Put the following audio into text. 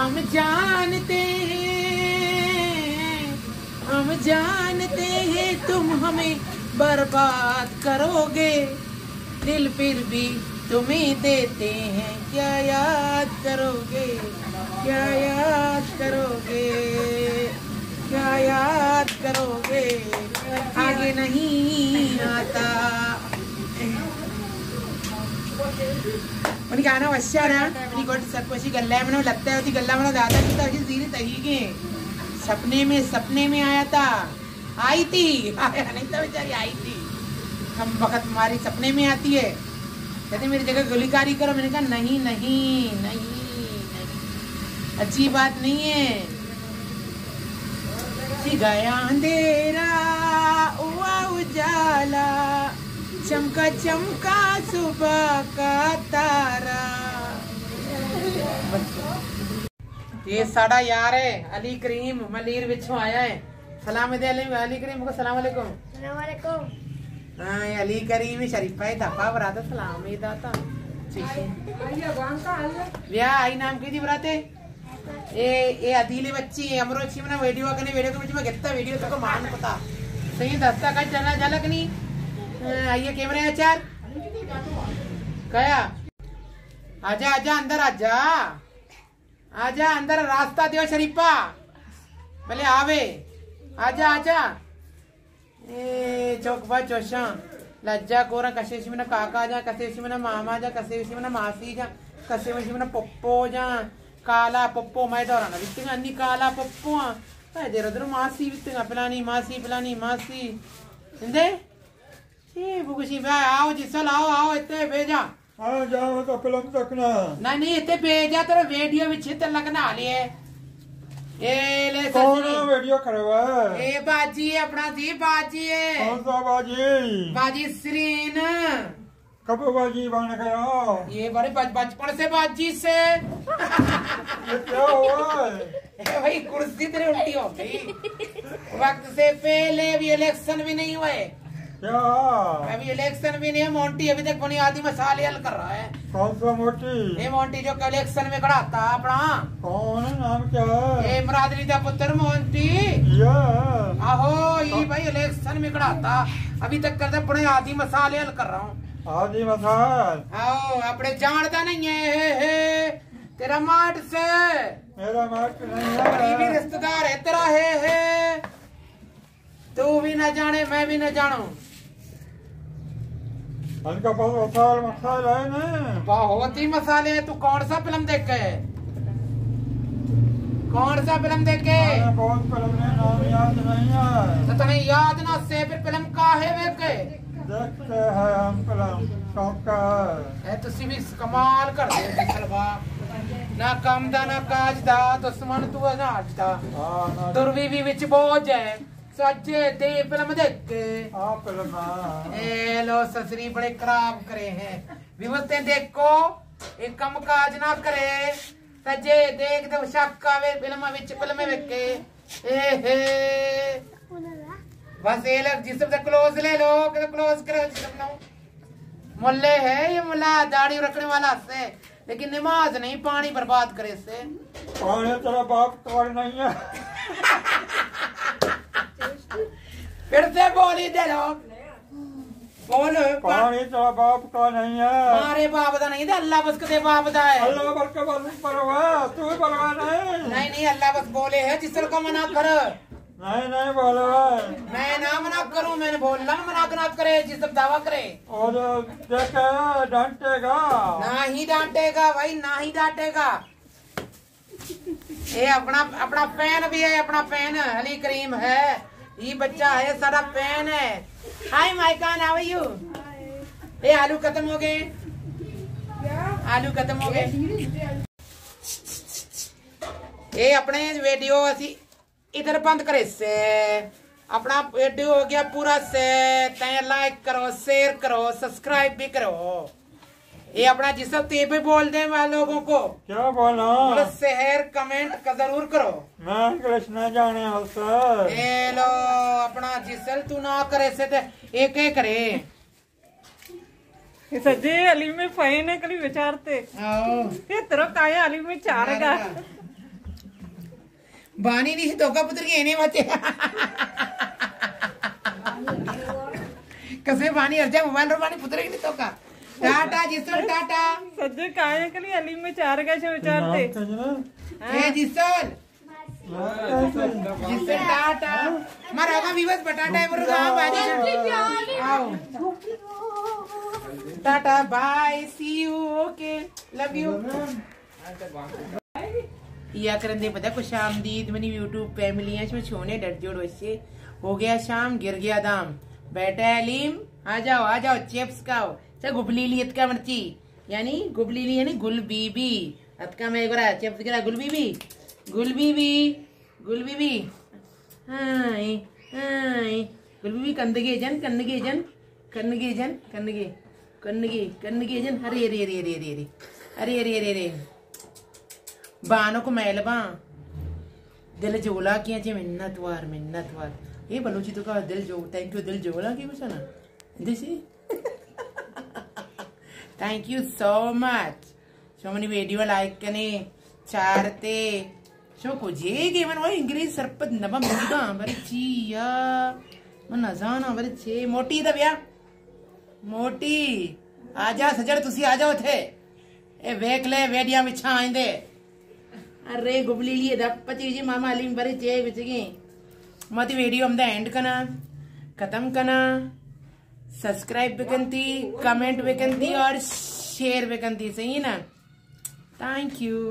ہم جانتے ہیں، ہم جانتے ہیں تم ہمیں برباد کرو گے، دل پھر بھی تمہیں دیتے ہیں، کیا یاد کرو گے، کیا یاد کرو گے، کیا یاد کرو گے، آگے نہیں آتا۔ منی گانا وشارا، منی گوٹ سب کچھ گلا ہے، منو لگتا ہے، ہوتی گلا منو دادا کی تو زیر تہی گئے۔ سپنے میں، سپنے میں آیا تھا، آئی تھی، آیا نہیں تھا بیچاری، آئی تھی۔ ہم وقت ہماری سپنے میں آتی ہے، کہتے میری جگہ گلوکاری کرو، میں نے کہا نہیں، نہیں، نہیں، نہیں، اچھی بات نہیں ہے۔ گیا اندھیرا ہوا اجالا، چمکا چمکا صبح کا تارا۔ یہ ساڑا یار ہے علی کریم، ملیر وچوں آیا ہے۔ سلام دے علی، علی کریم کو، سلام علیکم۔ السلام علیکم۔ ہاں، یہ علی کریم شریفہ ہے، دفعہ برادر سلام ہی داتا۔ ٹھیک ہے۔ بیا، آئی نام کی تھی براتے؟ اے، اے عدیل بچی ہے، امرو چی منا ویڈیو کنے، ویڈیو کے بچی میں گتا ویڈیو تو کو مان پتا۔ صحیح دستا کا چنا جلک نہیں۔ آئیے کیمرے اچار۔ کیا؟ آجا، آجا، اندر آجا۔ آجا، اندر راستہ دیو شریفہ۔ بلے آوے۔ آجا، آجا۔ اے چوک با چوشاں۔ لجا کورا کسے شمنا کاکا جا، کسے شمنا ماما جا، کسے شمنا ماسی جا، کسے شمنا پپو جا۔ کالا پپو مئے دوران بیتگا، انی کالا پپو ہاں۔ اے در در ماسی بیتگا، پلانی ماسی، پلانی ماسی۔ اندے؟ چی بگوشی بیا، آؤ جی سل، آؤ، آؤ، اتے بیجا۔ ہاں، جاؤ تو فلم تک نہ۔ نہیں، نہیں، اتے بیجا ترا ویڈیو وچ تے لگنا لے۔ اے لے کون سچی۔ ویڈیو کروا؟ اے باجی ہے، اپنا جی باجی ہے۔ کون سا باجی؟ باجی سرین۔ کب باجی بن گیا؟ یہ بڑے بچ-، بچپن سے باجی سے۔ یہ کیا ہوا ہے؟ اے بھائی، کرسی تیرے الٹی ہو گئی۔ وقت سے پہلے ابھی الیکشن بھی نہیں ہوئے۔ کیا؟ ابھی الیکشن بھی نہیں ہے، مونٹی ابھی تک بنیادی مسائل حل کر رہا ہے۔ کون سا مونٹی؟ یہ مونٹی جو الیکشن میں کھڑا تھا اپنا۔ کون ہے؟ نام کیا ہے؟ یہ مراد علی دا پتر مونٹی۔ یہ؟ آہو، یہ بھائی الیکشن میں کھڑا تھا، ابھی تک کرتے بنیادی مسائل حل کر رہا ہوں۔ آدھی مسائل۔ آؤ، اپنے جانتا نہیں ہے، ہے، ہے۔ تیرا ماٹ سے۔ میرا ماٹ نہیں ہے۔ قریبی رشتہ دار ہے تیرا، ہے، ہے۔ تو بھی نہ جانے، میں بھی نہ جانوں۔ ان کا پاس مسائل، مسائل ہے نا۔ بہت ہی مسائل ہیں۔ تو کون سا فلم دیکھ کے؟ کون سا فلم دیکھ کے؟ ارے بہت فلم ہے، نام یاد نہیں ہے۔ تو تمہیں یاد نہ سے، پھر فلم کا ہے دیکھ کے؟ دیکھتے ہیں ہم فلم، شوق کا ہے۔ اے تسی بھی کمال کر دے جسل با۔ نہ کم دا، نہ کاج دا، دشمن تو ہے نہ آج دا۔ ہاں، نہ۔ دروی بھی وچ بوجھ ہے۔ سجے دے فلم دیکھ کے۔ ہاں، فلم، ہاں۔ اے لو سسری بڑے خراب کرے ہیں۔ ویوستے دیکھو، ایک کم کاج نہ کرے۔ سجے دیکھ دے شک آوے فلم وچ، فلم وچ کے۔ اے ہے۔ بس اے لگ جسم سے کلوز لے لو، کہ کلوز کرو جسم نو۔ ملے ہے یہ ملا، داڑھی رکھنے والا سے، لیکن نماز نہیں، پانی برباد کرے سے۔ پانی تیرا باپ کا نہیں ہے۔ پھر سے بولی دے لو۔ بول۔ پانی تیرا باپ کا نہیں ہے۔ مارے باپ دا نہیں، تے اللہ بس کدے باپ دا ہے۔ اللہ بس کے بس پروا، تو پروا نہیں۔ نہیں، نہیں، اللہ بس بولے ہے، جسل کو منع کر۔ نہیں، نہیں بولے ہے۔ میں نہ منع کروں، میں نے بولنا منع نہ کرے، جسل دعویٰ کرے۔ اور دیکھ، ڈانٹے گا۔ نہ ہی ڈانٹے گا بھائی، نہ ہی ڈانٹے گا۔ اے اپنا، اپنا فین بھی ہے، اپنا فین علی کریم ہے۔ یہ بچہ ہے، سارا فین ہے۔ Hi Maikan, how are you? اے آلو ختم ہو گئے، آلو ختم ہو گئے۔ اے اپنے ویڈیو اسی ادھر بند کرے سے۔ اپنا ویڈیو ہو گیا پورا سے۔ تیں لائک کرو، شیئر کرو، سبسکرائب بھی کرو۔ یہ اپنا جسم تے پہ بول دیں میں لوگوں کو۔ کیا بولا؟ بولو، شیئر کمنٹ کا ضرور کرو۔ میں انگلش نہ جانے ہو سر۔ اے لو، اپنا جسل تو نہ کرے سے تے ایک ایک کرے۔ یہ سجے علی میں فین ہے، کلی بچارتے۔ آؤ۔ یہ ترو کایا علی میں چار گا۔ چار گا۔ بانی نہیں تو کا پتر کے نہیں ماتے. کسے بانی ارجا موبائل رو بانی پتر کے نہیں تو کا. ٹاٹا جسل ٹاٹا. سجے کائے کلی علیم میں چار گئے چھ چار تے. اے جسل. جسل ٹاٹا. مارا کا ویوز بٹاٹا ہے مرغا بھاجی. آؤ. Tata bye see you okay. Love you. یا کرندے پدا خوش آمدید منی یوٹیوب فیملی ایں. شما چونے ڈٹ جوڑ وشے؟ ہو گیا شام، گر گیا دام. بیٹا علیم، آ جاؤ، آ جاؤ، چپس کھاؤ. چا گبلیلی اتکا مرچی، یعنی گبلیلی یعنی گل بی بی. اتکا میں گرا چپس گرا گل بی بی، گل بی بی، گل بی بی. ہائے، ہائے. گل بی بی کندگے جن، کندگے جن، کندگے جن، کندگے، کندگے، کندگے جن. ارے، ارے، ارے، ارے، ارے، ارے. ارے، ارے، ارے، ارے. بانک مہربان. دل جولا کیا چے منت وار، منت وار. اے بلوچی تو کا دل جو، تھینک یو دل جولا کی کچھ نا. دیسی. تھینک یو سو مچ. شما منی ویڈیو لائک کنے، چارتے. شما کجے گے؟ من وای انگریز سرپد نبا ملگا، بری چی یا؟ من نزانا، بری چی؟ موٹی دا بیا. موٹی. آجا سجڑ، تسی آجاؤ تھے. اے ویک لے ویڈیو بچھا آئندے. ارے گبلیلی دپ پچی جی ماما علیم بری چے بچگی. ما تی ویڈیو ہمدا اینڈ کنا، ختم کنا. سبسکرائب بکنتی، کمنٹ بکنتی اور شیئر بکنتی، صحیح نا؟ Thank you.